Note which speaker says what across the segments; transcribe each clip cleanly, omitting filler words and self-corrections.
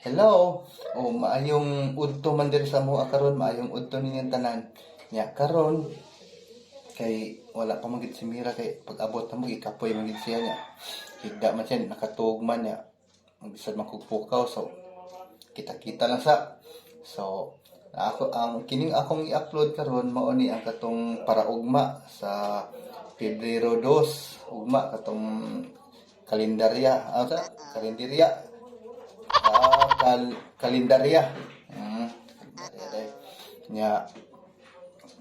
Speaker 1: Hello. Oh, maayong udto man diri sa amoa karon, maayong udto ninyong tanan. Nya karon kay wala pa man gid si Mira, kay pag abot na mo gikapoy man gid siya niya. Higda man siya, nakatuog man niya. Magbisad man kog pukaw, so kita-kita lang sa. So ako ang kining akong i-upload karon, mao ni ang katong para ugma sa Pebrero 2, ugma katong kalendarya, ah, sa kalendarya. Ah, kalendarya. Kalendarya day. Nya,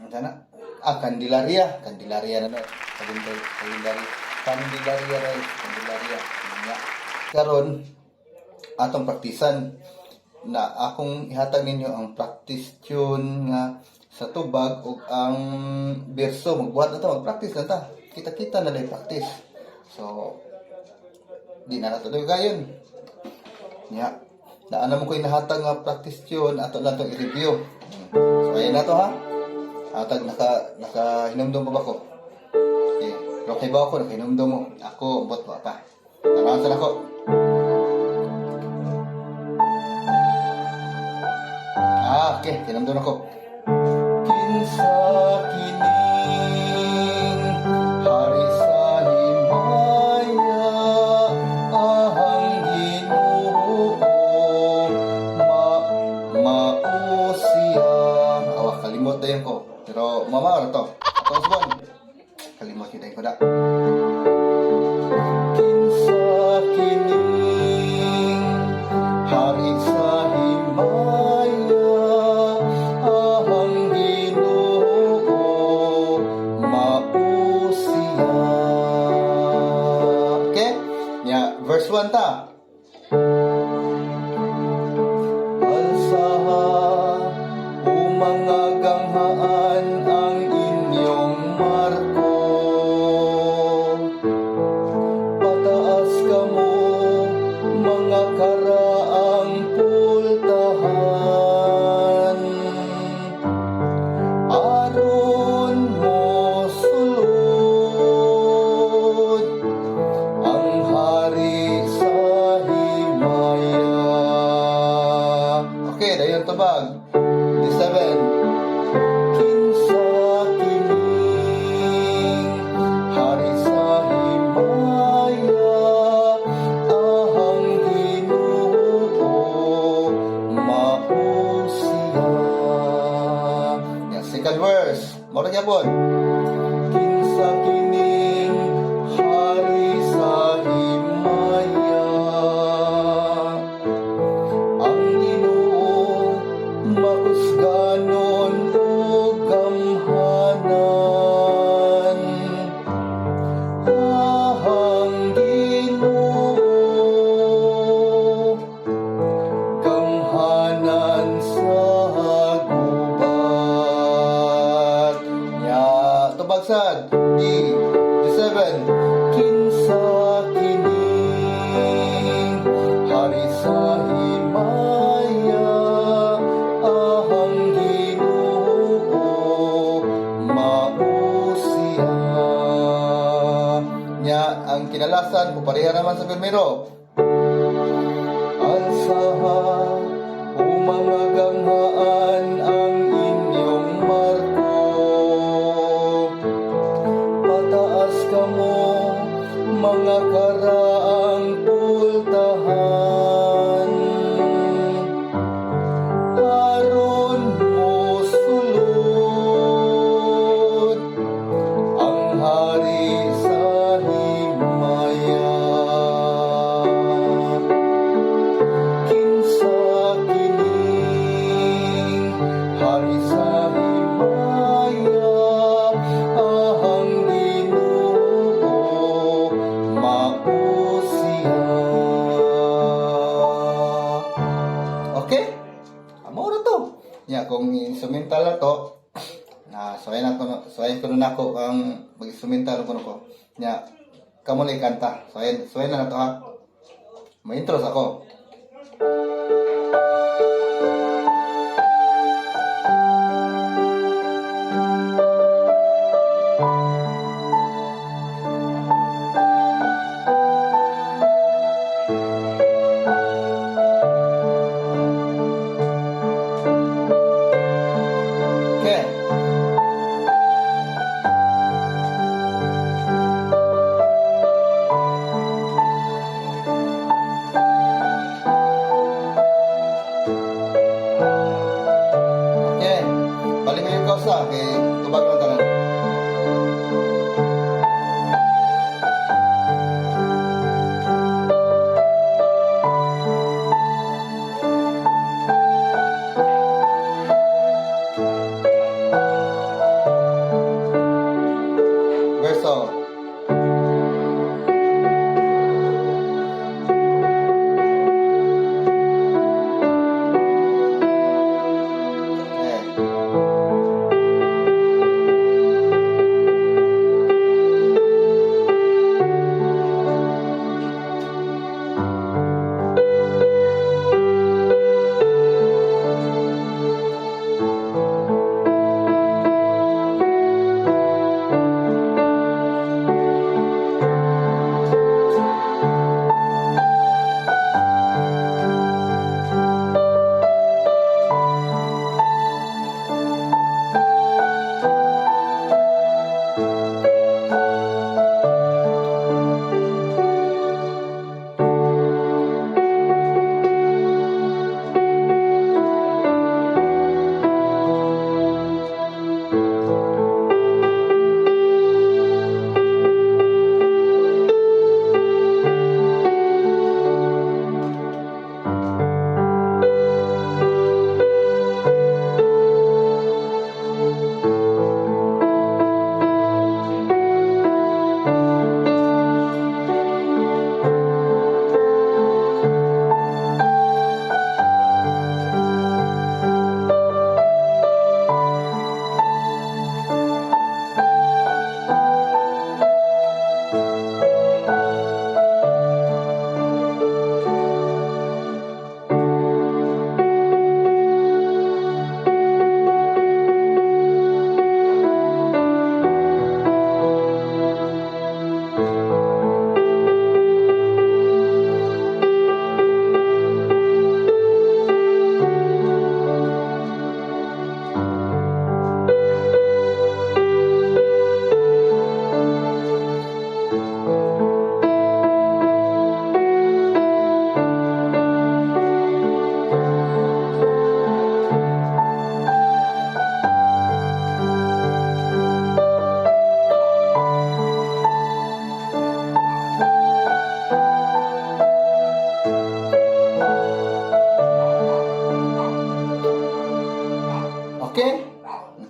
Speaker 1: ano na? Ah, Candelaria. Candelaria na na. Kalendar, kalendarya. Candelaria day. Candelaria. Nya. Karon, atong praktisan na akong ihatag ninyo ang practice tune nga sa tubag ug ang berso. Magbuhat na ta, mag-practice na ta. Kita-kita na lang practice. So di na nato gayon. Nya. Naana mo ko inahatag nga practice tune, ato lang itong i-review. So ayan na to ha. Hatag naka hinumdum pa ba ko? Okay. Pero kay ba ako nakahinumdum mo? Ako bot wa pa. Tanawan sa nako. Ah, okay. Hinumdum ako. Kinsa kining hari sa himaya, ahang Ginoo ma mao siya. Awa, kalimot dayon ko. Pero mama ra to. Ato usbon. Kalimot gyud ko da. Kinsa kining hari sa himaya, ahang Ginoo mao siya. Okay? Nya, verse 1 ta. Alsaha, o mga ganghaan, ang inyong marko. Pataas kamo, mga karaang pultahan. Aron mo sulod ang hari sa himaya. Okay, dayon tubag. D7. Kinsa kining hari sa himaya, ahang Ginoo mao siya. Yeah, second verse. Mao ra gyapon. Kinsa kining hari sa himaya, ang Ginoo makusganon ug gamhanan. Ahang Ginoo gamhanan sa gubat. Nya, tubag sad. D, D7. Kinsa kining hari sa himaya, ahang Ginoo mao siya. Nya, ang kinalasan, pareha naman sa primero. Alsaha, o mga ganghaan, ang inyong marko. Pataas kamo, mga karaang pultahan. Aron mo sulod ang hari sa himaya. Kinsa kining hari sa himaya, ahang Ginoo mao siya. Okay? Amo ra to. Nya kung instrumental na to, na suwayan ko na nako ang mag-instrumental ko ko. Nya kamo na kanta. Suwayan na to ha. May intro sa ako.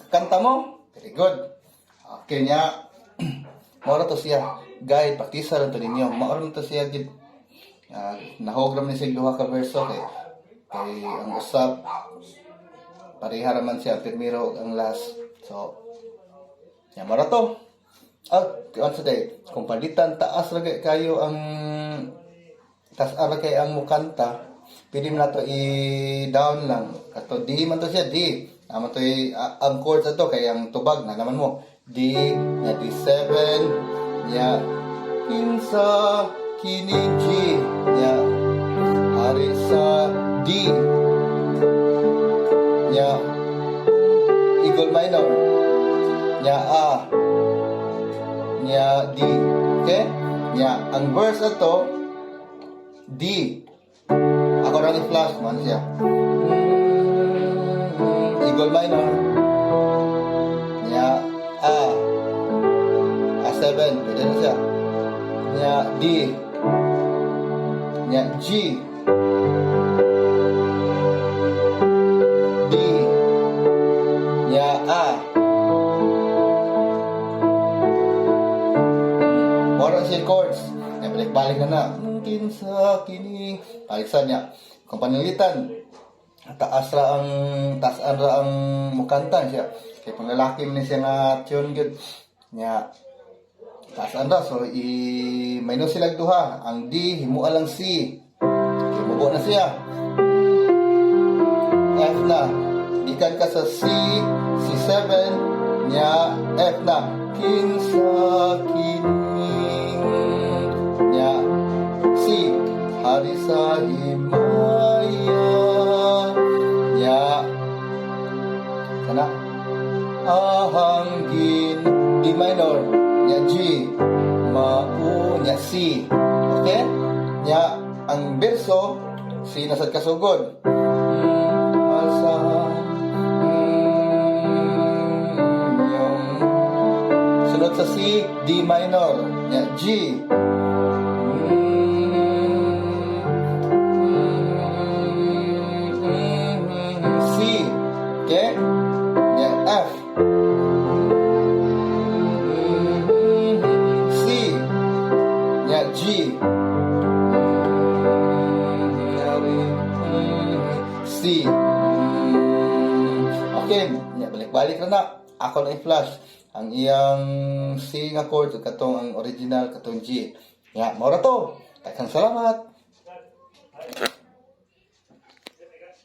Speaker 1: Makakanta mo? Very good. Okay nya. Mao ra to siya. Guide, praktisa ra to ninyo. Mao ra to siya gid. Nahog ra man siya duha ka verso kay ang usap pareha ra man siya primero ug ang last. So, nya mao ra to. Ah, ano sa day, kung palitan taas ra kayo ang taas ra kay ang mukanta, pwede mo na to i-down lang. Kato D man to siya, D. Naman to ang chords ato kay ang tubag na naman mo. D, nya D7, nya kinsa kini G, nya hari sa D, nya equal minor, nya A, nya D. Okay? Nya ang verse ato D. Ako ra ni flash man siya. Equal minor. Nya A. A7, pwede na siya. Nya D. Nya G. D. Nya A. Mora siya chords. Nya balik-balik na na. Mungkin sa kini. Balik sa niya. Kung panilitan, taas ra ang taas ra ang mukanta siya. Kay pang lalaki man siya nga tune gyud. Nya taas ra, so i minus sila duha. Ang D himua lang C. Kay mubo na siya. F na. Gikan ka sa C, C7, nya F na. Kinsa kining nya C, hari sa himaya, nya sana ahanggin D minor, nya G, mao nya C. Okay? Nya ang berso C na sad kasugod. Asa yung sunod sa C, D minor, nya G. C. Okay? Nya F. C. Nya G. C. Okay, nya balik-balik na na. Ako na i-flash ang iyang C nga chord ug katong ang original katong G. Nya mao ra to. Daghang salamat.